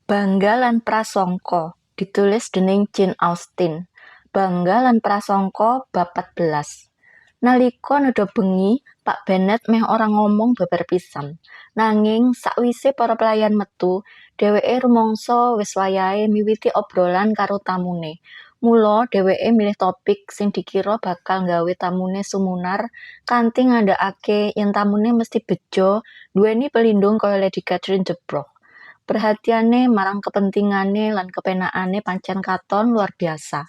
Bangga lan Prasangka, ditulis dening Jane Austen. Bangga lan Prasangka bab 14. Nalika nedha bengi, Pak Bennet meh ora ngomong babar pisan. Nanging sakwise para pelayan metu, dheweke rumangsa wis wayahe miwiti obrolan karo tamune. Mula dheweke milih topik sing dikira bakal nggawe tamune sumunar kanthi ngandhakake yen tamune mesti beja nduweni pelindung kaya Lady Catherine de Bourgh. Perhatiane marang kepentingane lan kepenakane pancen katon luar biasa.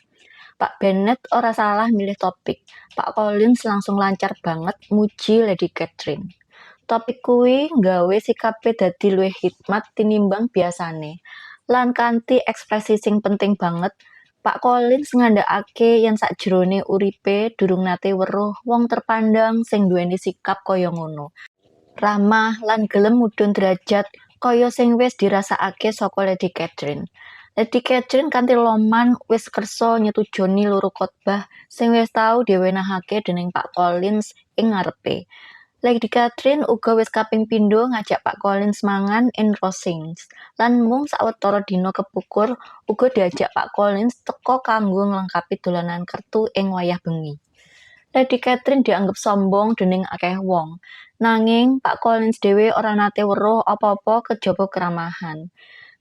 Pak Bennet ora salah milih topik. Pak Collins langsung lancar banget muji Lady Catherine. Topik kuwi nggawe sikape dadi luwih khidmat tinimbang biasane. Lan kanthi ekspresi sing penting banget, Pak Collins ngandhakake yen sakjroning uripe durung nate weruh wong terpandang sing nduweni sikap kaya ngono. Ramah lan gelem mudhun derajat kaya sing wis dirasakake saka Lady Catherine. Lady Catherine kanthi loman wis kersa nyetujoni loro khotbah sing wis tau diwenehake dening Pak Collins ing ngarepe. Lady Catherine uga wis kaping pindho ngajak Pak Collins mangan ing Rosings, lan mung sawetara dina kepungkur uga diajak Pak Collins teka kanggo nglengkapi dolanan kertu ing wayah bengi. Lady Catherine dianggep sombong dening akeh wong, nanging Pak Collins dhewe ora nate weruh apa-apa kejaba keramahan.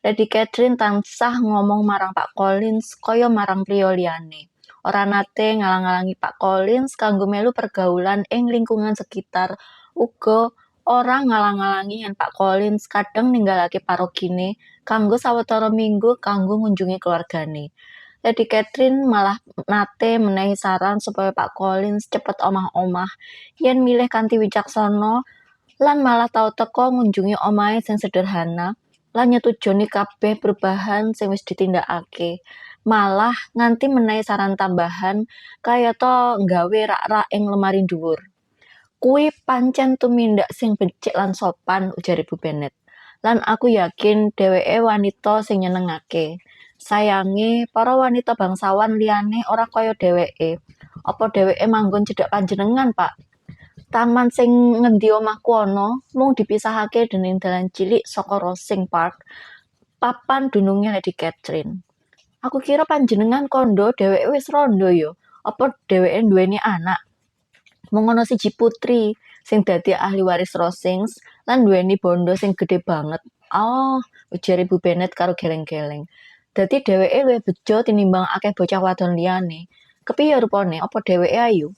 Lady Catherine tansah ngomong marang Pak Collins kaya marang priya liyane. Ora nate ngalang-alangi Pak Collins kanggo melu pergaulan ing lingkungan sekitar, uga ora ngalang-alangi yen Pak Collins kadang ninggalake parokine kanggo sawetara minggu kanggo ngunjungi keluargane. Lady Catherine malah nate menehi saran supaya Pak Collins cepet omah-omah yen milih kanthi wicaksana lan malah tau teka ngunjungi omahe sing sederhana lan nyetujoni kabeh perubahan sing wis ditindakake. Malah nganti menehi saran tambahan kayata nggawe rak-rak ing lemari dhuwur. "Kuwi pancen tumindak sing becik lan sopan," ujar Ibu Bennet. "Lan aku yakin dheweke wanita sing nyenengake. Sayange, para wanita bangsawan liyane ora kaya dheweke. Apa dheweke manggon cedhak panjenengan, Pak? Taman sing ngendi omahku ana mung dipisahake dening dalan cilik saka Rosings Park, papan dununge Lady Catherine. Aku kira panjenengan kandha dheweke wis randha ya. Apa dheweke nduweni anak? Mung ana siji putri sing dadi ahli waris Rosings lan nduweni bandha sing gedhe banget." "Oh," ujar Ibu Bennet karo geleng-geleng. "Dadi dheweke luwih beja tinimbang akeh bocah wadon liyane. Kepiye rupane? Apa dheweke ayu?"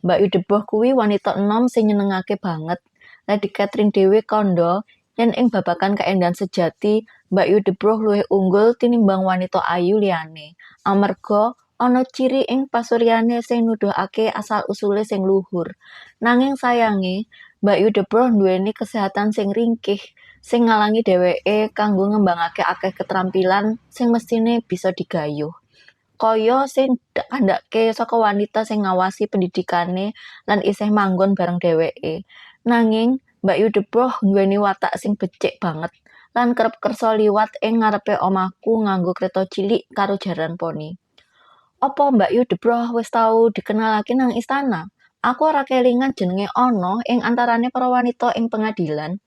"Mbakyu de Bourgh kuwi wanita enom sing nyenengake banget. Lady Catherine dhewe kandha yen ing babagan kaendahan sejati, Mbakyu de Bourgh luwih unggul tinimbang wanita ayu liyane, amarga ana ciri ing pasuryane sing nuduhake asal-usule sing luhur. Nanging sayange, Mbakyu de Bourgh nduweni kesehatan sing ringkih, sing ngalangi dheweke kanggo ngembangake akeh ketrampilan sing mesthine bisa digayuh. Kaya sing kandhake saka wanita sing ngawasi pendhidhikane lan isih manggon bareng dheweke. Nanging Mbakyu de Bourgh nduweni watak sing becik banget lan kerep kersa liwat ing ngarepe omahku nganggo kreta cilik karo jaran poni." "Apa Mbakyu de Bourgh wis tau dikenalake nang istana? Aku ora kelingan jenenge ana ing antarane para wanita ing pengadilan."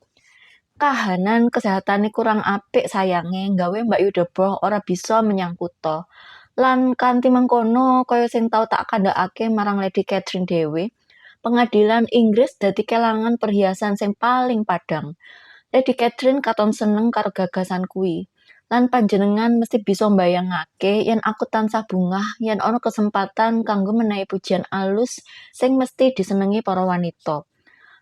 "Kahanan kesehatane kurang apik sayange nggawe Mbakyu de Bourgh ora bisa menyang kutha. Lan kanthi mengkono, kaya sing tau tak kandhakake marang Lady Catherine dhewe, pengadilan Inggris dadi kelangan perhiasan sing paling padhang. Lady Catherine katon seneng karo gagasan kuwi. Lan panjenengan mesti bisa mbayangake yen aku tansah bungah yen ana kesempatan kanggo menehi pujian alus sing mesti disenengi para wanita.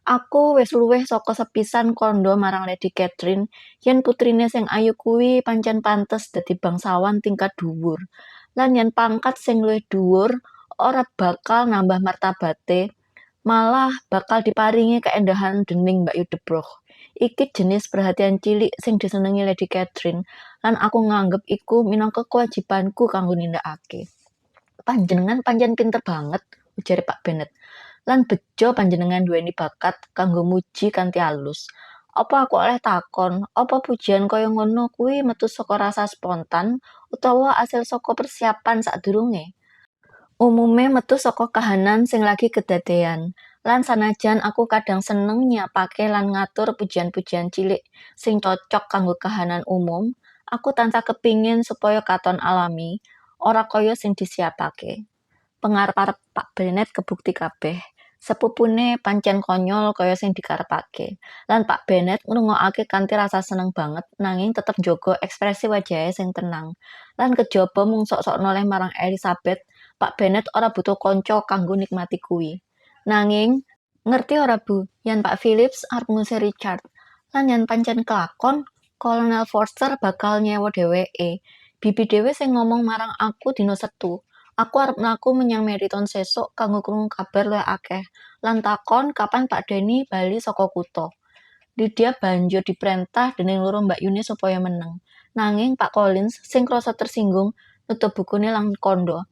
Aku wis luwih saka sepisan kandha marang Lady Catherine yen putrine sing ayu kuwi pancen pantes dadi bangsawan tingkat dhuwur, lan yen pangkat sing luwih dhuwur ora bakal nambah martabate, malah bakal diparingi kaendahan dening Mbakyu de Bourgh. Iki jenis perhatian cilik sing disenengi Lady Catherine, lan aku nganggep iku minangka kewajibanku kanggo nindakake." "Panjenengan pancen pinter banget," ujare Pak Bennet. "Lan beja panjenengan nduweni bakat kanggo muji kanthi alus. Apa aku oleh takon, apa pujian kaya ngono kuwi metu saka rasa spontan utawa asil saka persiapan sadurunge?" "Umume metu saka kahanan sing lagi kedadean. Lan sanajan aku kadang seneng nyiapake lan ngatur pujian-pujian cilik sing cocok kanggo kahanan umum, Aku tansah kepingin supaya katon alami, ora kaya sing disiapake. Pengarep-arep Pak Bennet kebukti kabeh. Sepupune pancen konyol kaya sing dikarepake. Lan Pak Bennet ngrungokake kanthi rasa seneng banget nanging tetep njaga ekspresi wajahe sing tenang. Lan kejaba mung sok-sok noleh marang Elizabeth, Pak Bennet ora butuh kanca kanggo nikmati kuwi. Nanging, ngerti ora Bu, yen Pak Phillips arep ngusir Richard. Lan yen pancen kelakon, Kolonel Forster bakal nyewa dheweke. Bibi dhewe sing ngomong marang aku dina Setu. Aku arep mlaku menyang Meryton sesuk kanggo krungu kabar luwih akeh lan takon kapan Pak Denny bali saka kutha. Lydia banjur diprentah dening loro mbakyune supaya meneng. Nanging Pak Collins sing krasa tersinggung nutup bukune lan kandha,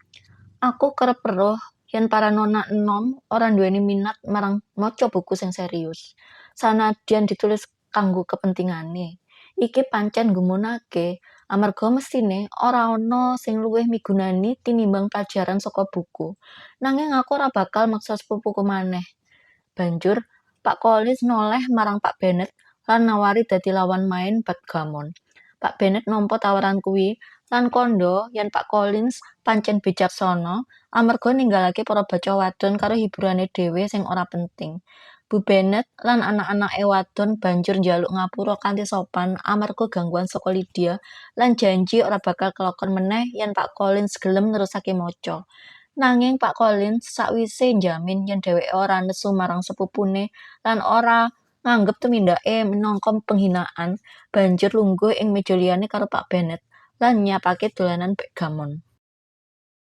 "Aku kerep weruh yen para nona enom ora nduweni minat marang maca buku sing serius, sanadyan ditulis kanggo kepentingane. Iki pancen nggumunake, amarga mesthine ora ana sing luwih migunani tinimbang plajaran saka buku. Nanging aku ora bakal maksa sepupuku maneh." Banjur, Pak Collins noleh marang Pak Bennet lan nawari dadi lawan main backgammon. Pak Bennet nampa tawaran kuwi lan kandha yen Pak Collins pancen bijaksana amarga ninggalake para bocah wadon karo hiburane dhewe sing ora penting. Bu Bennet lan anak-anake wadon banjur njaluk ngapura kanthi sopan amarga gangguan saka Lydia lan janji ora bakal kelakon meneh yen Pak Collins gelem nerusake maca. Nanging Pak Collins sakwise njamin yen dheweke ora nesu marang sepupune lan ora nganggep tumindake minangka penghinaan, banjur lungguh ing meja liyane karo Pak Bennet lan nyiapake dolanan backgammon.